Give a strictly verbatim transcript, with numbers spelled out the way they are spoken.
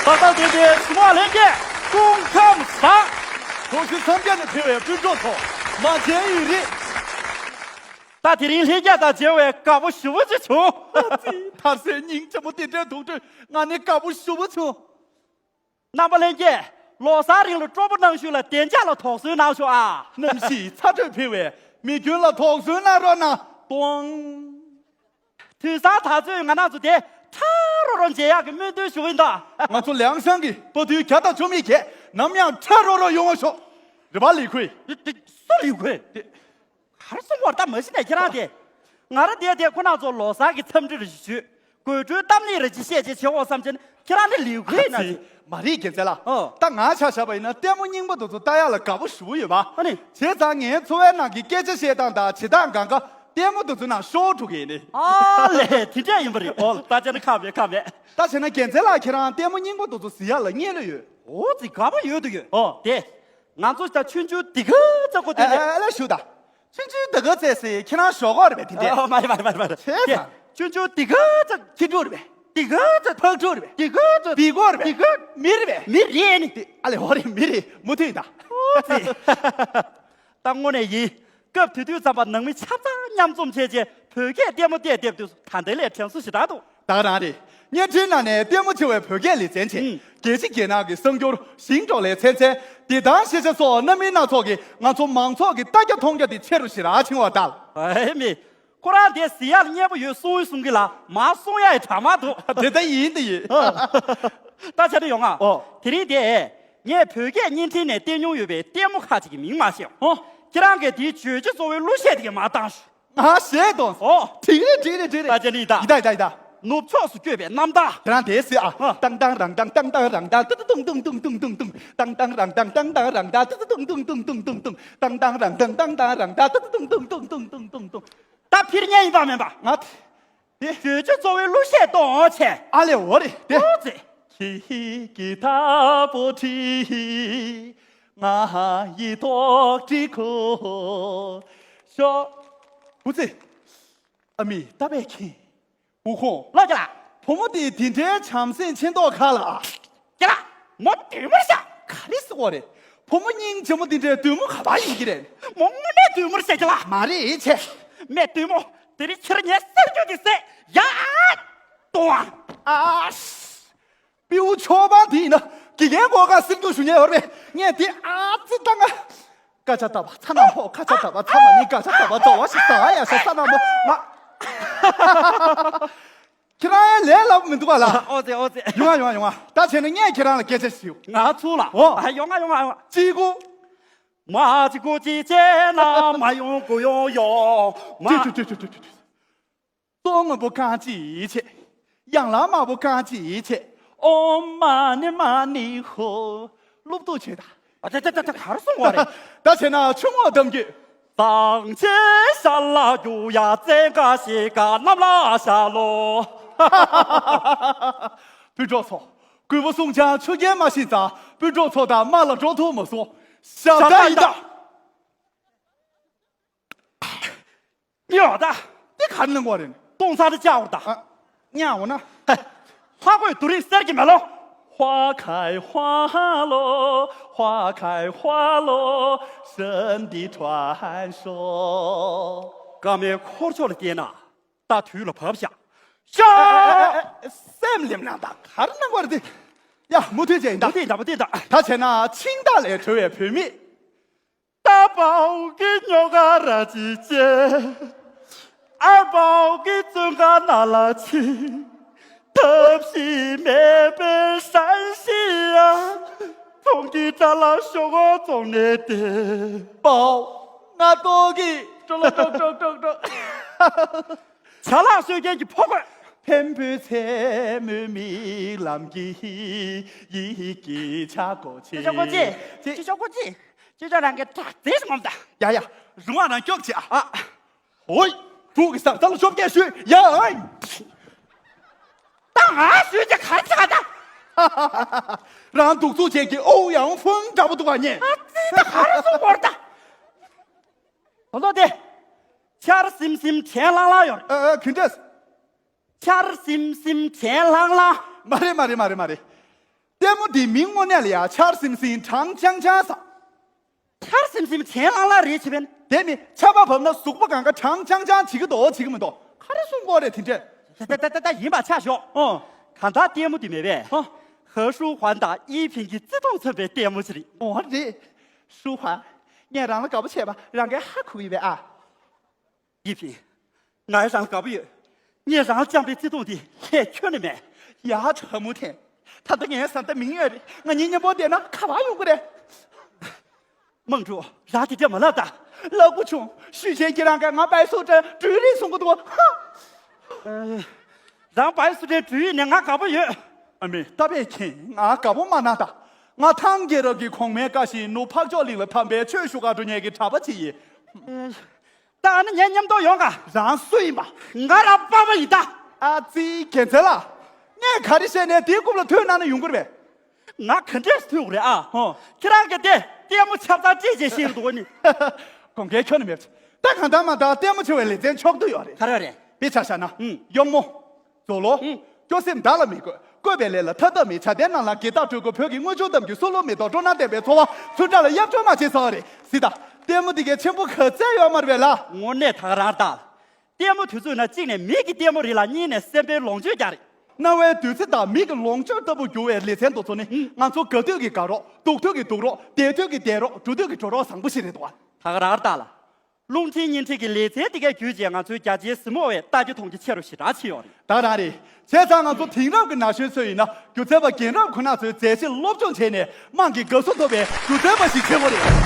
ལག་རྟགས་ལྡན་པའི་གཞུ་མ་ལྷན་རྒྱས་སྐུ་ཁམས་བཟང་། གྲོགས་གཞི་མཚམས་བརྒྱད་ནས་ཕེབས་པའི་སྤུན་གྲོགས་ཚོ་མ་མཇལ་ཡུན་རིང་། ད་དེ་རིང་ལྷན་རྒྱས་དང་མཇལ་བས་དགའ་པོ་ཞེ་པོ་ཅིག་བྱུང་། ཨ་ཙི། མཐར་སའི་སྙིང་རྗེ་མོ་དེ་འདྲའི་དུག་སྦྲུལ་ང་ནི་དགའ་པོ་ཞེ་པོ་བྱུང་། རྣམ་པ་ལྷན་རྒྱས། ལོ་གསར་རིང་ལ་སྤྲོ་པོ་གནང་ཤུལ་ལ་བདེ་འཇགས་ལ་དོགས་ཟོན་གནང་ཤོག་ཨ། གནམ་གཤིས་ཚ་དྲོད་འཕེལ་བས་མི་རྒྱུན་ལ་དོགས་ཟོན་གནང་རོགས་གནང་། ཏོང་། དུས་སང་ད་ཚོད་ང་རང་ཚོ་དེ་ཁྲ་རོ་རོ་མཇལ་ཡག་གི་སྨོན་འདུན་ཞུ་གི་ཡིན་ད། ང་ཚོ་ལིའང་ཤང་གི་བུ་དུས་བརྒྱ་དང་བཅུ་མེད་ཀྱིས་ནམ་ཡང་ཁྲ་རོ་རོ་ཡོང་བ་ཤོག་རེ་བ་ལི་ཁུའི། དེ་དེ་སུ་ལི་ཁུའི། དེ། གར་སོང་བར་ད་མ་གཞི་ནས་ཁྱེད་རང་དེ། ང་ར་དེ་དེ་ཁོ་ན་ཚོ་ལོ་གསར་གྱི་འཚམས་འདྲི་རེ་ཞུ། དགོད་བྲོའི་གཏམ་གླེང་རེ་ཅིག་བཤད་ཅེས་བྱེད་འོ་བསམ་ཅན་ཁྱེད་རང་ནི་ལིའུ་ཁུའི་ན་ཅི། མ་རིག་རྒྱལ་མཚན་ལགས། ཨོ། ད་ང་ཆ་བཞག་པ་ཡིན་ན་ལྟད་མོ་རྙིང་པ་དེ་ཚོ་ལྟ་ཡག་ལ་དགའ་པོ་ཞེ་པོ་ཡོད་པ། ཨ་ནི། བྱས་ཙང་ངའི་འཚོ་བའི་ནང་གི་སྐད་ཆ་བཤད་སྟངས་དང་བྱེད་སྟངས་གང་ག་ལྟད་མོ་དེ་ཚོ་ནང་ཤོར་འགྲོ་གི་ཡིན་ནི། ཨ་ལས་དེ་འདྲས་ཡིན་པ་རེད། ཨོ་ད་བྱས་ན་ཁག་མེད་ཁག་མེད། ད་བྱས་ན་རྒྱལ་མཚན་ལགས་ཁྱེད་རང་ལྟད་མོ་རྙིང་པ་དེ་ཚོ་གཟིགས་ཡག་ལ་མཉེས་ལོས་ཡོད། ཨོ་ཙི་དགའ་པོ་ཡོད་དུ་ཡོད། ཨོ་དེ། ང་ཚོ་ད་ཆུང་ཆུང་འདི་ག་ཙམ་གོ་དེ་ཨ་ལས། ཨ་ལས་ཞུ་ད། ཆུང་ཆུང་འདི་ག་ཙམ་ཟེར་ཁྱེད་རང་ཞོག་གོ་རེད་པས་དེ་འདྲས། ཨ་མ་རེད་མ་རེད་མ་རེད་མ་རེད། བྱས་ཙང་། ཆུང་ཆུང་འདི་ག་ཙམ་ཁྱི་ཕྲུག་རེད་པས། འདི་ག་ཙམ་ཕག་ཕྲུག་རེད་པས། འདི་ག་ཙམ་བི་གོ་རེད་པས། འདི་ག་མི་རེད་པས། མི་རེད་ནི། དེ་ཨ་ལས་འོ་རེད་མི་རེད་མུ་མཐུད་ད། ཨོ་ཙི། ད་དངོས་གནས་ཡིན། སྐབས་དེ་དུས་ཙམ་པ་ནང་མི་ཆ་ཚང་མཉམ་འཛོམས་བྱས་རྗེས་བོད་སྐད་ལྟད་མོ་བལྟས་བསྡད་དུས་ད་ལྟའི་ལས་དྲན་གསོ་ཞེ་དྲག་འདུག་ད་རང་རེད། བརྙན་འཕྲིན་ནང་ནས་ལྟད་མོ་ཆེ་བའི་བོད་སྐད་ལེ་ཚན་ཆེ། ཨུམ། རྒྱལ་སྤྱི་རྒྱལ་ནང་གི་གསར་འགྱུར་ཞིང་འབྲོག་ལེ་ཚན་ཚན། བདེ་ཐང་ཤེས་བྱ་སོགས་རྣམ་སྨིན་སྣ་ཚོགས་ཀྱིས་ང་ཚོ་མང་ཚོགས་ཀྱི་ལྟ་རྒྱ་མཐོང་རྒྱ་དེ་ཆེ་རུ་ཞེ་དྲག་ཕྱིན་པ་དང་། ཨེ་མི། ཁོ་རང་དེ་གཟིགས་ཡག་སྙན་པོ་ཡོད་གསུང་གསུང་གི་ལ་མ་གསུང་ཡག་ཡི་དྲ་མ་འདུག་དེ་ལྟ་ཡིན་དེ་ཡིན། ད་ཆ་དེ་ཡོང་ང་། ཨོ། དེ་རིང་དེ། ངས་བོད་སྐད་བརྙན་འཕྲིན་ནས་བལྟས་མྱོང་ཡོད་པའི་ལྟད་མོ་ཁག་ཅིག་གི་མིང་མ་ཤེས། ཨོ། ཁྱེད་རང་གིས་དེའི་བརྗོད་བྱ་གཙོ་བོའི་གླུ་གཞས་དེ་ག་མར་བཏང་ཞུ། ང་ཞེས་དང་། ཨོ། འགྲིག་རེད་འགྲིག་རེད་འགྲིག་རེད། ད་ཅི་ནི་ད། ཡི་ད་ཡི་ད་ཡི་ད། ནུབ་ཕྱོགས་སུ་བསྐྱོད་པའི་གནམ་བདག་དེ་རང་དེ་སྲིད་ཨ། ཨ། ཏང་ཏང་རང་ཏང་ཏང་ཏང་རང་ཏང་ཏུ་ཏུ་ཏུང་ཏུང་ཏུང་ཏུང་ཏུང་ཏུང་། ཏང་ཏང་རང་ཏང་ཏང་ཏང་རང་ཏང་ཏུ་ཏུ་ཏུང་ཏུང་ཏུང་ཏུང་ཏུང་། ཏང་ཏང་རང་ཏང་ཏང་ཏང་རང་ཏང་ཏུ་ཏུ་ཏུང་ཏུང་ཏུང་ཏུང་ཏུང་ཏུང་། ད་ཕྱིར་ཉན་ཡིན་པ་མིན་པ། ང་། དེ། བརྗོད་བྱ་གཙོ་བོའི་གླུ་གཞས་གཏོང་བྱས། ཨ་ལེ་འོ་རེད་དེ། ཨོ་ཙི། ཁྱེད་ཀྱི་ཐ་པོ་ཁྲི། ང་ཡི་ཐོག་ཁྲི་ཁོ། ཤོག་བུ་ཙི། ཨ་མི་ད་པས་ཁྱེད། བུ་ཁོང་། ལོ་རྒྱ་ལགས། བུ་མོ་དེ་དེ་འདྲའི་བྱམས་སེམས་ཆེ་མདོག་ཁ་ལ། རྒྱ་ལགས། མོ་བདུད་མོར་བཞག་ག་རེ་ཟེར་བ་རེད། བུ་མོ་སྙིང་རྗེ་མོ་དེ་འདྲའི་བདུད་མོ་ག་པར་ཡིན་གྱི་རེད། མོ་དངོས་གནས་བདུད་མོར་བཞག་རྒྱ་ལགས། མ་རེད་ཆེ། མེད་བདུད་མོ། དེ་རིང་ཕྱིར་ངས་གསེར་འགྱུར་གྱི་སྲས་ཡ། ཏོ། ཨ། སྤྲེའུ་ཆོས་པ་དེ་ཡིན་ན་དགེ་རྒན་གོ་ག་སྲིད་སྐྱོང་ཞུ་ཉན་ཡོད་རེད་པས། ངས་དེ་ཨ་ཙི་ལྟ་ང་། ཀ་ཆ་ཏ་བ་ཚ་ན་ཕོ་ཁ་ཆ་ཏ་བ་ཚ་མ་ནི་ཀ་ཆ་ཏ་བ་ཙོ་བ་ཞིག་ས་ཡ་ཤ་ས་ན་མོ་ང་། ཁྱེད་རང་ཡང་ལས་སླ་པོ་མི་འདུག་ག་ལ། ཨོ་ཙེ་ཨོ་ཙེ། ཡོང་ང་ཡོང་ང་ཡོང་ང་། ད་བྱས་ན་ངས་ཁྱེད་རང་ལ་སྐད་ཆ་ཞིག་ཞུ། ང་ཚུར་ལ། ཨོ། ཨ་ཡོང་ང་ཡོང་ང་ཡོང་ང་། ཅི་གུ། མ་ཅི་གུ་ཅི་ཅེ་ན་མ་ཡོང་གུ་ཡོང་ཡོང་མ། ཅི་ཅི་ཅི། ཙོ་ང་པོ་གང་ཅི་ཆེ། ཡང་ལ་མ་པོ་གང་ཅི་ཆེ། ཨོ་མ་ནི་མ་ནི་ཧོ། སློབ་ཏུ་ཆེ་ད། ཨ་ཏ་ཏ་ཏ་ཏ་གར་སོང་བ་རེད། ད་བྱས་ན་ཆུ་ངོགས་གཏམ་རྒྱུད། དང་ཆེ་ཤ་ལ་རྒྱུ་ཡ་བཙན་ཀ་ཤེ་ཀ་གནམ་ལ་ཤ་ལོ། བུ་གྲོགས་ཚོ། རྒོད་པོ་སྲུང་བྱང་ཆུ་རྐྱལ་མ་ཤེས་ཙང་བུ་གྲོགས་ཚོ་དང་མ་ལ་འགྲོ་ཐུབ་མ་སོང་། ཞབས་ད་ཡིན་ད། ཡོད་ད། དེ་ག་རེ་གནང་བ་རེད། སྟོང་ཚར་དེ་བཅག་བར་ད། ཨ། ཉག་འོ་ན། ལྷ་གོས་དུ་རིང་གསེར་གྱི་མེ་ལོང་། 花开花落，花开花落，神的传说。 ཀ་མའི་འཁོར་ཕྱོགས་ལ་བལྟས་ན་ད་དུས་ལ་བབ་ཤག་ཤ། སེམས་ལེམ་ན་ད་ག་རེ་གནང་བ་རེད་དེ། ཡ་མུ་མཐུད་བྱས་ཡིན་ད། མུ་མཐུད་ད་མུ་མཐུད་ད། ད་བྱས་ན་ཆིང་ཏ་ལས་གྲོལ་བའི་བུད་མེད། 大宝给牛嘎啦叽叽，二宝给尊嘎那拉奇，特皮没被山西呀，从给扎拉小我总来的。宝，俺多给，中了中中中中。 བྱ་ལག་གསོད་མཁན་གྱི་ཕོ་རྒོད། འཕན་པོའི་མཚན་མོའི་མིག་ལམ་གྱིས་ཡིད་ཀྱི་ཆ་གོ་ཆེ། ཅི་ཆོག་གོ་ཅི། ཅི་ཆོག་གོ་ཅི། ཅི་ཆོག་རང་གི་དྲག་རྩལ་ངོམ་ད། ཡ་ཡ། རུང་བ་རང་སྐྱོག་ཅི་ཨ། ཨ། ཧོའི། དྲུག་གི་ས་ཚ་ལ་ཤོབ་རྒྱས་ཞུས་ཡ་ཨ། ད་ང་ཞུས་ཀྱི་གར་ཆག་ད། རང་འདུག་ཚུགས་ཅན་གྱི་ཨོ་ཡང་ཧྥུང་འདྲ་པོ་འདུག་ག་ཉེ། ཨ་ཙི་ད་ག་རེ་གསུང་བོར་ད། ད་ལོ་དེ། ཆར་སིམ་སིམ་དྲན་ལྷང་ལྷང་ཡོད། ཨ་ཨ་གིན་ཏེས། ཆར་སིམ་སིམ་དྲན་ལྷང་ལྷང་། མ་རེད་མ་རེད་མ་རེད་མ་རེད། ལྟད་མོ་འདིའི་མིང་དངོས་གནས་ལ་ཡ་ཆར་ཟིམ་ཟིམ་གྲང་ཅང་ཅང་ཟེར། ཆར་ཟིམ་ཟིམ་བྱེད་ལང་ལང་རེད་བྱས་པས། དེ་མིན་ཆར་པ་བབས་ན་གཟུགས་པོ་གང་ག་གྲང་ཅང་ཅང་བྱེད་ཀྱི་འདུག་བྱེད་ཀྱི་མི་འདུག་ག་རེ་གསུང་གི་ཡོད་རེད་དེ་འདྲས། ད་ད་ད་ད་ཡིན་པ་ཆ་ཞོག་ཨོ། གང་ལྟར་ལྟད་མོ་འདི་མེད་པས། ཧ། ཧ་ཧྲུའུ་ཧན་དང་ཡི་ཕིང་གི་བརྩེ་དུང་མཚོན་པའི་ལྟད་མོ་ཞིག་རེད། ཨོ་རེད། ཧྲུའུ་ཧན། ངས་རང་ལ་དགའ་པོ་བྱས་པ་རང་གིས་ཧ་གོ་གི་ཡོད་པས་ཨ། ཡི་ཕིང་། ང་རང་ལ་དགའ་པོ་ཡོད། ངས་རང་ལ་བཅངས་པའི་བརྩེ་དུང་འདི་ལྷད་ཁྱོན་ནས་མེད། ཡ་ཧ་ཧ་མུ་ཐེན། ད་ལྟ་ངའི་བཟའ་ཟླ་མིང་ཡོད་རེད། ང་གཉིས་མཉམ་པོ་བསྡད་ན་ག་པར་ཡོང་གི་རེད། དམངས་ཁྲོད་རང་དེ་འདྲ་མ་ལབ་ད། ལབ་དགོས་བྱུང་། ཞུས་ཆེན་ཁྱེད་རང་གིས་ང་པའི་སུ་ཏྲ་འགྲུལ་རིགས་གསུང་གི་འདུག་ཧ། ཨ། རང་པའི་སུ་ཏྲའི་འགྲུལ་ཡིག་ནས་ང་དགའ་པོ་ཡོད། ཨ་མའི་ཏ་པའི་ཁྱེད་ང་དགའ་པོ་མ་གནང་ད། ང་ཐང་རྒྱལ་རབས་ཀྱི་གོང་མའི་བཀའ་བཞིན་ནུབ་འཕགས་མཆོག་གླིང་ལ་དམ་པའི་ཆོས་ཞུ་གར་འགྲོ་མཁན་གྱི་གྲྭ་པ་ཅིག་ཡིན། ད་ཨ་ནི་ངའི་མཉམ་དུ་ཡོང་ག། རང་སུ་ཡིན་པ། ང་རང་པ་ཕ་ཡིན་ད། ཨ་ཙི་རྒྱལ་མཚན་ལགས། ངས་ག་རེ་བཤད་ནས་དེའི་རྐུབ་ལ་ཐོན་གནང་ན་ཡོང་གི་རེད་པས། ང་ག་འདྲས་ཐུག་རེད་ཨ། ཧོ། ཁྱེད་རང་གིས་དེ་ལྟད་མོ་ཆབ་གསང་སྤྲད་བྱས་ཤེས་འདུག་ནི། དགོངས་འགལ་ཁྱོན་ནས་མེད། ད་གང་ལྟར་མ་ལྟར་ལྟད་མོ་བྱེད་པའི་ལེ་ཚན་མཆོག་ཏུ་ཡོད་རེད། ག་རེ་རེད། དཔེ་ཆ་བཞག་ན། ཨུམ། གཡོག་མོ། མཛོ་ལོ། ཨུམ། སྐྱོ་སེམས་བདག་ལ་མི་དགོས། བཀོད་པའི་ལས་ལ་ཐ་དད་མེད། བྱ་དན་ནང་ལ་དགེ་རྟགས་སྤྲོད་དགོས། བོད་ཀྱི་དངུལ་ཆུ་འདམ་གྱི་སྲོག་ལོ་མེ་ཏོག་སྤྲོ་སྣང་ལྡན་པའི་འཚོ་བ་ཚུར་འདྲ་ལ་གཡབ་སྐྱོར་མ་བྱེད་ཟེར་བ་རེད། སྲིད་ད། ལྟད་མོ་འདི་གའི་ཆེན་པོ་ག་ཚད་ཡོད་མ་རེད་པས་ལ། དངོས་གནས་ད་ག་རང་རེད་ད། ལྟད་མོ་དུས་ཚོད་ན་གཅིག་ནས་མིག་གི་ལྟད་མོ་རེད་ལ་གཉིས་ནས་སེམས་པའི་ལོངས་སྤྱོད་རྒྱག་རེད། རྣ་བའི་བདུད་རྩི་དང་མིག་གི་ལོངས་སྤྱོད་ལྟ་བུ་འགྱུར་བའི་ལེ་ཚན་དེ་ཚོ་ནི་ང་ཚོ་དགའ་དུས་ཀྱི་དགའ་རོགས། སྡུག་དུས་ཀྱི་སྡུག་རོགས། བསྡད་དུས་ཀྱི་བསྡད་རོགས། འགྲོ་དུས་ཀྱི་འགྲོ་རོགས་བཟང་པོ་ཞིག་རེད་འདུག་ཨ། ད་ག་རང་རེད་ད་ལ། རླུང་འཕྲིན་བརྙན་འཕྲིན་གྱི་ལེ་ཚན་དེ་གའི་བརྒྱུད་རྗེས་ང་ཚོའི་རྒྱ་ཆེའི་གཟིགས་མོ་བས་ལྟ་རྒྱུ་མཐོང་རྒྱུ་ཆེ་རུ་ཞེ་དྲག་ཕྱིན་ཡོད་རེད། ད་ག་རང་རེད། བྱས་ཙང་ང་ཚོ་དེང་རབས་ཀྱི་ན་གཞོན་ཚོ་ཡིན་ན་སྒྱུ་རྩལ་པ་རྒན་རབས་ཁོ་ན་ཚོའི་མཛད་རྗེས་སློབ་སྦྱོང་བྱས་ནས་དམངས་ཀྱི་དགའ་བསུ་ཐོབ་པའི་སྒྱུ་རྩལ་པ་ཞིག་བྱེད་དགོས་རེད།